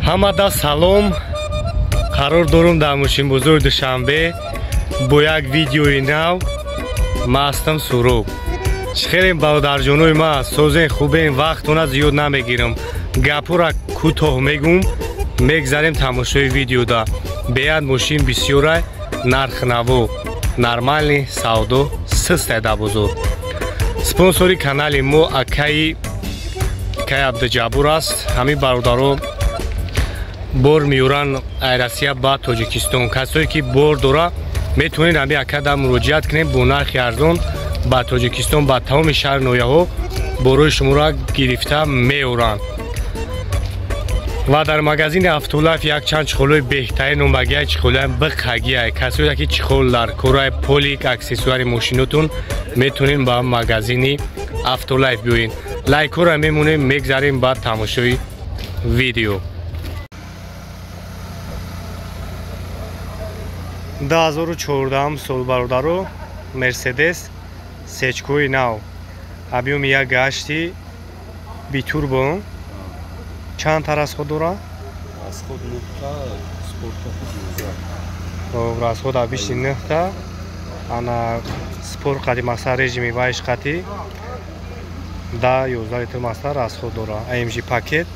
Ҳамада салом. Қарор дорум дар мошинбозори Душанбе бо як видеои нав. Ман ҳастам Суроб. Чӣ хелем бародарҷонои ма, созен хубен, вақтона зиёд намегирам. Гапҳоро кӯтоҳ мегум, мегзарем тамошои видеода. Беяд мошин бисёрай, нархнаво нормальный, савдо систай дар бозор. Спонсори канали мо акаи Абдуҷаббор аст. Ҳамин бародаро бор меёранд ай Россия ба Тоҷикистон. Касое ки бор дора метавонед ҳамин акада муроҷиат кунед, бо нархи арзон ба Тоҷикистон ба тамоми шаҳр ноҳияҳо борои шуморо гирифта меоранд. Ва дар магазини Автолайф якчанд чиқолҳои беҳтарин омагия, чиқолҳои биқагия. Касое ки чиқол дар кораи полик, аксессуари мошинотон метавонед ба магазини Автолайф биёед. Лайкҳоро мемонем, мегзарем ба тамошои видео. 2014 сол бародаро, Мерседес сечкои нав, объёми як гашти битурбо. Чанд та расход дора? Расход 9 та, спорта 12. Расход абишти 9 та. Ана спорт қати маса режими вайш қати да 11 литр маса расход дора. AMG пакет.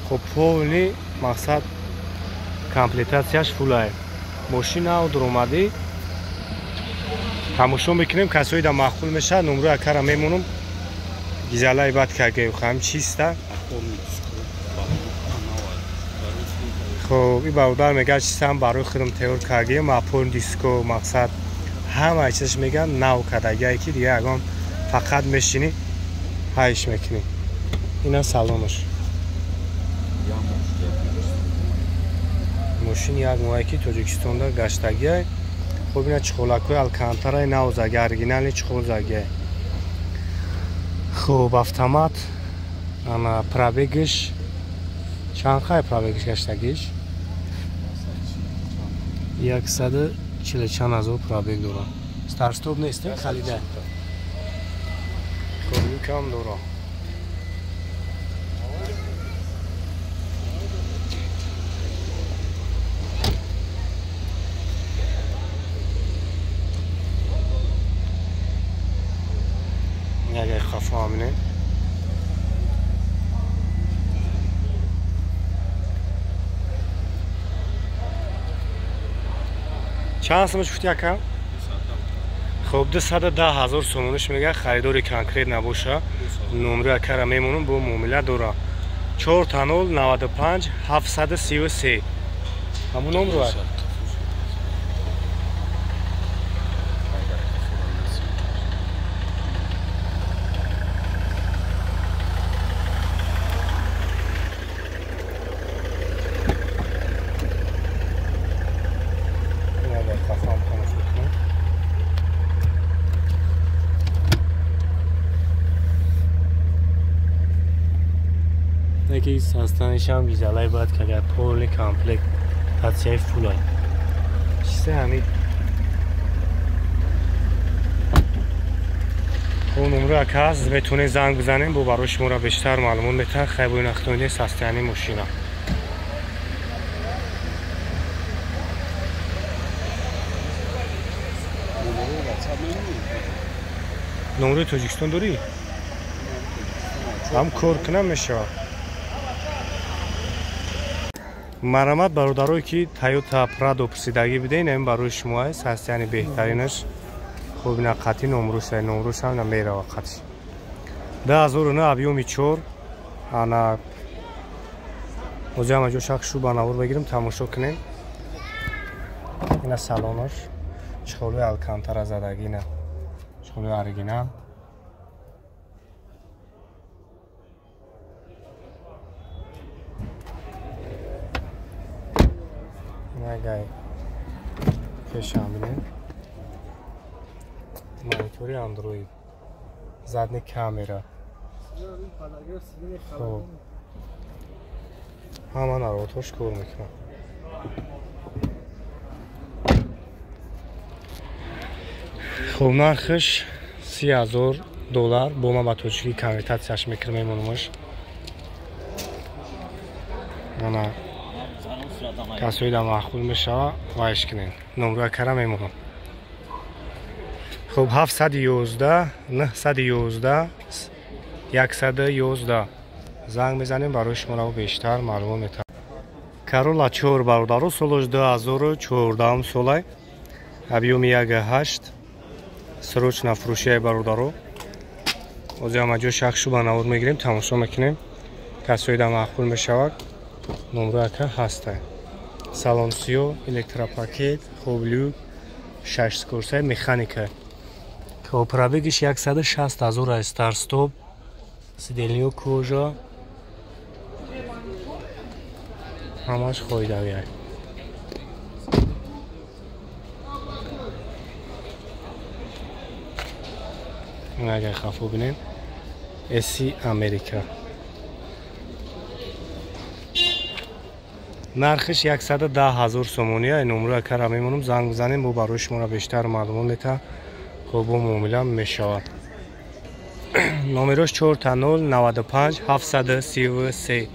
Хоб полный мақсад комплектатсияш фулай. Мошина дуромадӣ тамошо мекунем, касои да маъқул мешавад, номрои акара мемонам. Гизалаи бад кагею хам чиста. Хоб, и бародар мегӯяд чистам барои худам тайёр кардем, апон диско мақсад ҳамаи чизаш мегӯяд нав кардагие ки дига ягон фақат мешинӣ ҳайш мекунӣ. Ина салонаш. Мошин як моҳе ки Тоҷикистонда гаштагиай. Хоб ина чиқолакҳои алкантараи нав заги, оригинали чиқол загиай. Хоб автомат, ана пробегиш чанд қай пробегиш гаштагиш? 140 чанд ҳазор пробег дора. Старстоп нест, халида. Хоб юкам дора. Ягай хафо аминем. Чанд сомаш гуфти ака? Хоб 210 ҳазор сомониш мега, харидори конкрет набоша. Номри акара мемонам, бо муомила дора. 4 0 95 733. Ҳамун номро аст. Яки состоянишам гизалай бояд кагар полный комплект татсияи фулай. Чизе ҳамин. Хоб номро ака ҳаст, метавонед занг бизанем, бо барои шуморо бештар маълумот метаҳад. Хай бо нахтони состояни мошина. Номрои Тоҷикистон дорӣ? Ҳам кор кунам мешавад. Марамат бародарое ки Toyota Prado пурсидагӣ биден, ин барои шумо аст, ҳаст яъне беҳтаринаш. Хоб ина қати номрӯш, номрӯш ҳам намерава қати. 2009 объёми 4. Ана ҳозир ҳама ҷо шак шу ба навор бигирем, тамошо кунем. Ина салонаш, чиқолуи алкантара задагӣ, ина чиқолуи оригинал. Агай пешам бинем. Монитори Android, задни камера. Хоб ҳама наворотҳош кор мекунад. Хоб нархш 30,000 доллар. Бо ман ба тоҷикӣ конвертатсияш мекунам, мемонамаш. Ана касои да маъқул мешава, вайш кунен. Номро кара мемонам. Хуб, 711 911 111 занг мезанем, барои шуморо бештар маълумот метавонем. Corolla 4 бародаро, солаш 2014 солай, объёми 1.8, срочно фурӯшияи бародаро. Ҳозир ҳама ҷо шахшу ба навор мегирем, тамошо мекунем. Касои да маъқул мешавад, номро ака ҳастай. Салон сиё, электропакет, хуб люк, 6 скорсай, механика. Хуб, пробегиш 160 ҳазор аст, старт-стоп, сидельниё кожа, ҳамаш хоидавия. Агар хафо бинем, эси Америка. Нархиш 110 ҳазор сомония. Номро акара мемонам, занг бизанем, бо барои шуморо бештар маълумот мета. Хуб, бо муомила мешавад. Номерош 4 0 95 733.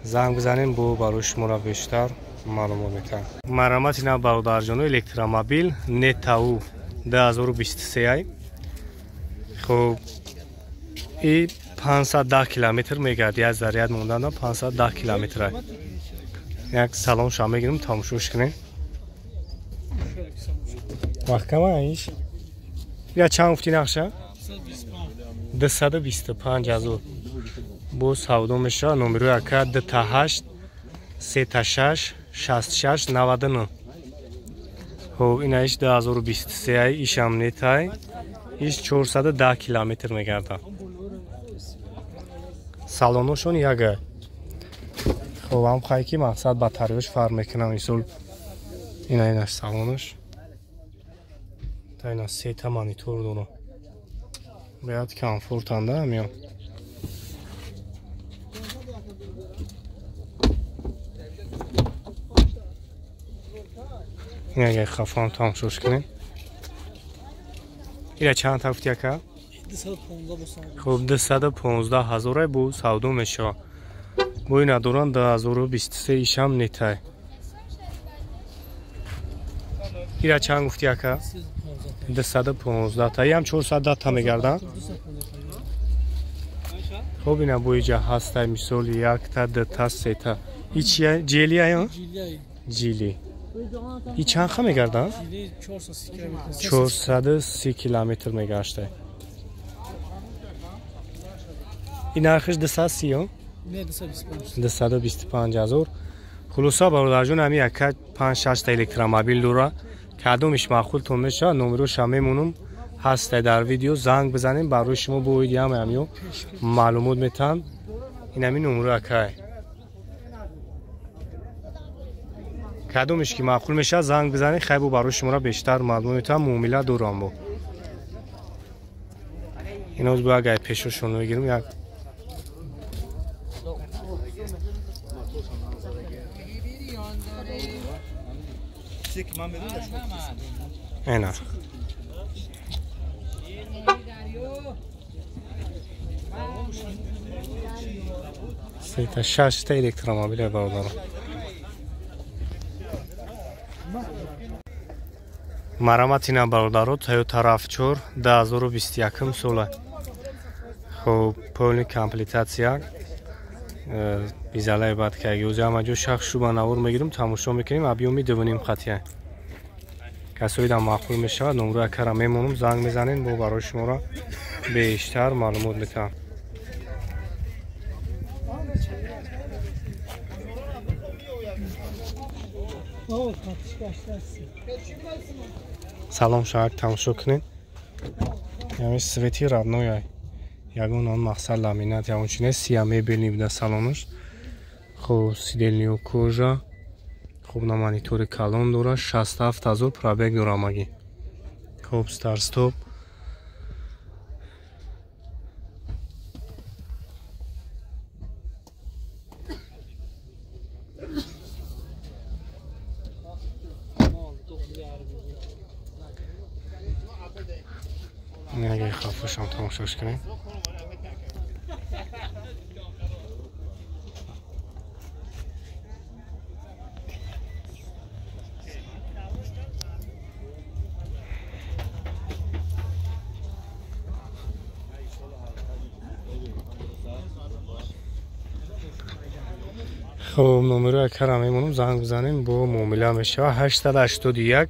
Занг бизанем, бо барои шуморо бештар маълумот метаҳам. Марамати нав бародарҷоно, электромобил Neta U 2023 ай. Хуб, и 510 километр мегард, як заряд монданда 510 километр ай. Як салон ша мегирем, тамошош кунем. Маҳкама иш. Я чанд гуфти нақша? 225 ҳазор. Бо савдо мешавад. Номерои ака 2 8 3 6 66 99. Хуб, инаиш 2023 ай, ишам Neta й, иш 410 километр мегардад. Салоношон яга. Хуб, ҳам хай ки мақсад батареяш фарқ мекунам исол. Ина инаш салонаш. Та ина сета монитор дора. Бояд комфортанда ҳамиё. Ин агар хафам тамошош кунем. Ира чанд та гуфти ака? Хуб, 215 ҳазорай, бо савдо мешавад. Бо ина доран 2023, ишам Neta й. Ира чанд гуфти ака? 215 та. Иам 410 та мегарданд. Хуб, ина бо иҷа ҳастай, мисоли якта, дута, сета. И чия? Ҷели ая? Ҷили. И чанд ха мегарданд? 430 километр мегаштай. И нархиш 230 ё? 225 ҳазор. Хулоса бародарҷон, ҳами яка 5-6 та электромобил дора. Кадомиш маъқултон мешавад, номероша мемонам, ҳастай дар видео, занг бизанем, барои шумо бо оиди ҳама ҳамиё маълумот метаҳанд. Ин ҳами номеро акай. Кадомиш ки маъқул мешавад, занг бизанед, хай бо барои шуморо бештар маълумот метаҳам, муомила дорам бо. Иноз бо агар пешошон мегирем як. Ина. Сета шашта электромобил бародаро. Марамати на бародаро, Toyota RAV4 2021 сола. Хуб, полный комплектация. Бизалаи бад каги. Ӯзи ҳама ҷо шахс шуба навор мегирем, тамошо мекунем, объёми 2.5 хатия. Касои да маъқул мешавад, номро акара мемонам, занг мезанем, бо барои шуморо бештар маълумот метаҳам. Салом шаҳак тамошо кунед. Яъне свети родной ай. Ягон он мақсад ламинат, ягон чи нест, сия мебел буда салонаш. Хуб, сидельниё кожа. Хуб, на монитори калон дора, 67 ҳазор пробег дора амагӣ. Хуб, старт-стоп. Агар хафошам тамошош кунем. Хуб, номеро якара мемонам, занг бизанем, бо муомила мешава. 881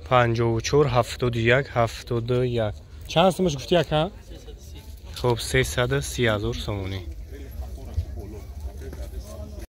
54 71 71. Чанд сумаш гуфти, ака? Хуб, 330 000 сомонӣ.